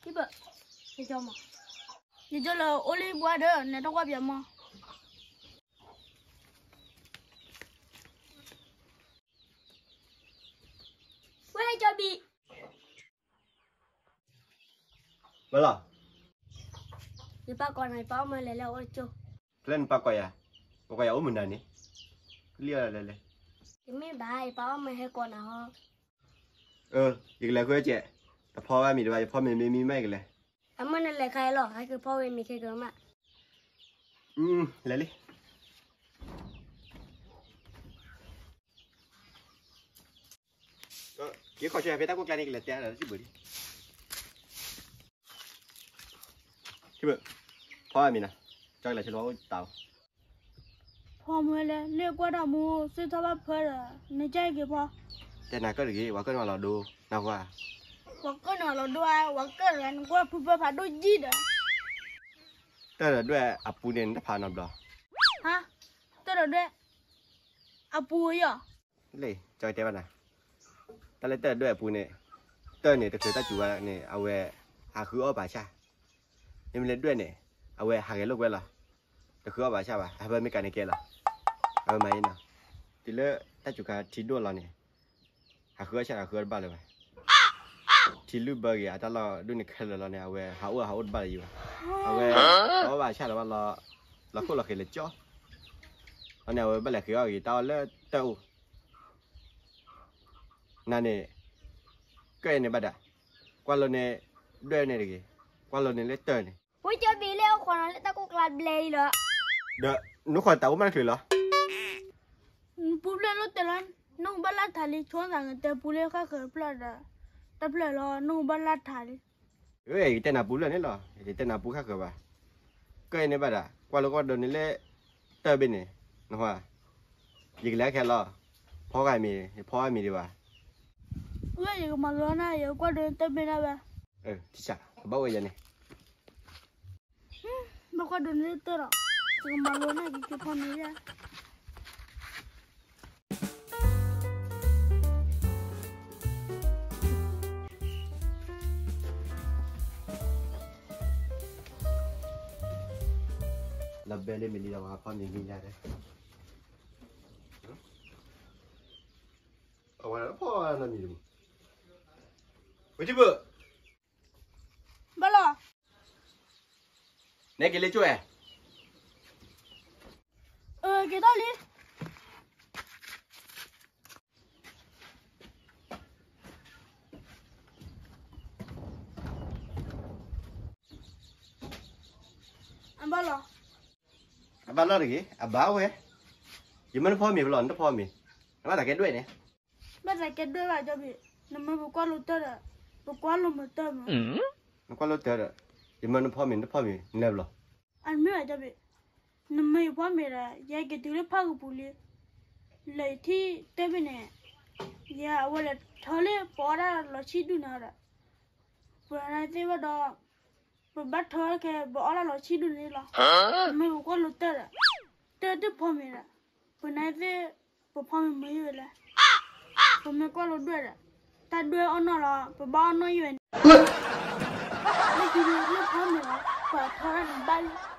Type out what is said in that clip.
ယဘၣ်, ယကၠီမး, ယကၠီလၢအိၣ်လၢဘှါဒီး နဲတကွၢ်ပၠးမး. ဝဲကၠီဘံၣ်, ဘၣ်လီၤ, ယပၢ်ကိးနၤ ယပၢ်အီၣ်မ့ၤလဲၤလၢအအိၣ်ကၠိ, ဖဲလၢနပၢ်ကိးယၤ, ပကိးယၤအိၣ်မုာ်နၤန့ၣ်, ကလံၣ်အီၤလဲၤလဲၤ, တမ့ၢ်ဘၣ် ယပၢ်အီၣ်မ့ၤဟဲကိးနၤဟီ, အၢ ယကလဲၤဃုကဲး, တဖီဘၣ်မံၤတဘၣ် ယဖီမ့ၤမ့ၢ်မံမး ယကလဲၤ, အမ့ၢ်နလဲၤခါအံၤလီၤ ဟဲက့ၤဖီဝဲမ့ၤခဲကမး, လဲၤလံ ယခီဆၢဖဲတၢ်ကိၢ်ကျါန့ၣ် ကလဲၤတဲဒီးထံၣ်ဘၣ်လံ, ထံၣ်ဘၣ်, ဖီမ့ၤနီၤ, ကၠီကလဲၤဆၢလီၤအိၣ်တၢ်, ဖီမ့ၤလဲၣ် လၢကွၢ်တၢ်မူ စ့ၢ်ထီၣ်ဘၣ်ဖၢဒီး နကဲက့ၤဖီ, တဲနၤကၢၣ်တဂ့ၤ ဝၤကၢၣ်နဝဲလီၤဒိ, နၢ်ဟူဧါ, ဝၤကၢၣ်နဝဲလီၤဒိဧါ ဝၤကၢၣ်တဂၤ နကွၢ်ဖုဖၢဖးဒိၣ်ကံၢ်ဒီး, တၢ်ဒီးဒွဲၣ်အပူၤန့ၣ် နတဖးနီတဘျီ, ဟါ, တၢ်ဒီးဒွဲၣ် အပူၤယီၤ, လၢ ကၠီတဲဘၣ်နၤ, တၢ်လၢတၢ်ဒီးဒွဲၣ်အပူၤန့ၣ်, တၢ်န့ၣ် တချုးတၢ်စူၤဘၣ်န့ၣ် အဝဲဟးဃုအီၣ်ပာ်ဆၣ်, မ့မ့ၢ်လၢဒွဲၣ်န့ၣ် အဝဲဟးဂဲၤလိာ်ကွဲလီၤ, တဃုအီၣ်ပာ်ဆၣ်ဘၣ် အဟဲဘၣ်မ့ၢ်ကးန့ၣ်ကဲလီၤ, အဝဲမၤအံၤနီၤ, တုၤလၢတၢ်စူၤခါထံဒိၣ်လီၤန့ၣ်, ဟးဃုအီၣ်ဆၣ် ဟးဃုအီၣ်တဘၣ်လၢၤဘၣ် ထံလုၢ်ဘၢဂ့ၤ အတၢ်လီၢ်ဒိၣ်န့ၣ်ခဲလၢာ်လီၤန့ၣ် အဝဲဟးအိၣ်ဟးအိၣ်တဘၣ်လၢၤယံၤဘၣ်, အဝဲအီၣ်ဘၣ်ဆၣ်လၢၤဘၣ်လီၤ, လီၤခိၣ်လီၤဃဲၤလၢကၠီ, လီၤန့ၣ် အဝဲဘၣ်လဲၤဃ့အီၣ်ဂ့ၤ တၢ်အီၣ်လၢတၢ်အိၣ်, နၤန့ၣ်, ကၢၣ်အံၤန့ၣ်ဘၣ်ဒၣ်, ကွၢ်လိန့ၣ်, ဒွဲၣ်န့ၣ်တဂ့ၤ, ကွၢ်လိန့ၣ်လၢတၢ်န့ၣ်, ဝဲကၠီဘံၣ်လၢအဃိနီၤလၢတၢ်ကိၢ်ကျါဘျဲလီၤ, ဒီး, နဃီတၢ်အိၣ်မးတချုးလီၤ ပူၤဖျဲးလိၣ်တဲလီၤ, နကဘၣ်လၢထးလံ ဆိသးကတဲပူၤလၢဃၣ်ဃၢၤဖျၢၣ်ဒီး, တၢ်ဖျၢၣ်လီၤ နကဘၣ်လၢထးလံ, ယကတဲနၤပူၤဖျၢၣ်န့ၣ်လီၤ ယတဲနၤပူၤဃၣ်ဃၢၤဘၣ်, ကၢၣ်အံၤန့ၣ်ဘၣ်ဒၣ် ကွၢ်လိကွၢ်ဒိန့ၣ်လၢ, တၢ်ဘ့ၣ်န့ၣ်, နဟါ, ယကလဲၤခဲလီၤ, ဖီဂၤမ့ၤ ဖီဂၤမ့ၤဒံးဘၣ်, ဝဲယကမၤလိနၤ ယကကွၢ်ဒိန့ၣ်တၢ်ဘ့ၣ်ဒၣ်ဝဲ, ထံဆး အဘၣ်ဝဲယၤန့ၣ် ဘၣ်ကွၢ်ဒိန့ၣ်လၢတၢ်ဒီး, ယကမၤလိနၤ ယကဖီမ့ၤယါ, လၢဘဲလၢမ့ၤလံဒီး ပှၤဖီမ့ၤမံယါဒီး, အဝဲဖီနီတမံၤတမံၤ, ဝဲထံဘၣ် ဘၣ်လီၤ, နဲက့ၤလၢကၠိဝဲ, အၢ က့ၤထီၣ်လံ, အဘၣ်လီၤ, အဘၣ်လီၤတဂ့ၤ အဘၣ်ဝဲ, ယမ့ၢ်တဖီမ့ၤဘၣ်လီၤ နတဖီမ့ၤ, နဘၣ်သးကဲဒွဲၣ်န့ၣ် ဘၣ်သးကဲဒွဲၣ်ဘၣ်ကၠီဘ့ၣ်, နမ့ၢ်ပကွၢ်လိတၢ်ဒီး, ပကွၢ်လိမ့ၢ်တၢ်မ့ၢ်, နကွၢ်လိတၢ်ဒီး, ယမ့ၢ်နဖီမ့ၤ နတဖီမ့ၤ နလဲၤဘၣ်လီၤ, အမ့ၢ်ဘၣ်ကၠီဘ့ၣ်, နမ့ၢ်ယဖီမ့ၤဒီး ယဟဲက့ၤတုၤလၢဖၣ်ကပူၤလံ, လဲၤထံၣ်တၢ်ဘ့ၣ်န့ၣ်, ယအဝဲလဲၤထီလၢပအီၣ်တၢ်လီၤဆံဒူၣ်န့ၣ်ဒီး, ပနာ်သ့ၣ်ဘၣ်ဒီး, ပဘၣ်ထီကဲ ပအီၣ်တၢ်လီၤဆံဒူၣ်န့ၣ်လီၤ, မ့ၢ်ပကွၢ်လိတၢ်ဒီး, တၢ်တဖီမ့ၤဒီး, ပနာ်သ့ၣ်, ပဖီမ့ၤမ့ၢ်ယိာ်လဲၣ်, ပမ့ၢ်ကွၢ်လိဒွဲၣ်ဒီး, တၢ်ဒွဲၣ်အီၣ်နီၢ်လီၤ ပဘၣ်အီၣ်နီၢ်ယိာ်န့ၣ်, လၢခံလၢဖီမ့ၤလီၤ ပှၤထီတၢ်န့ၣ်ဘၣ်လံ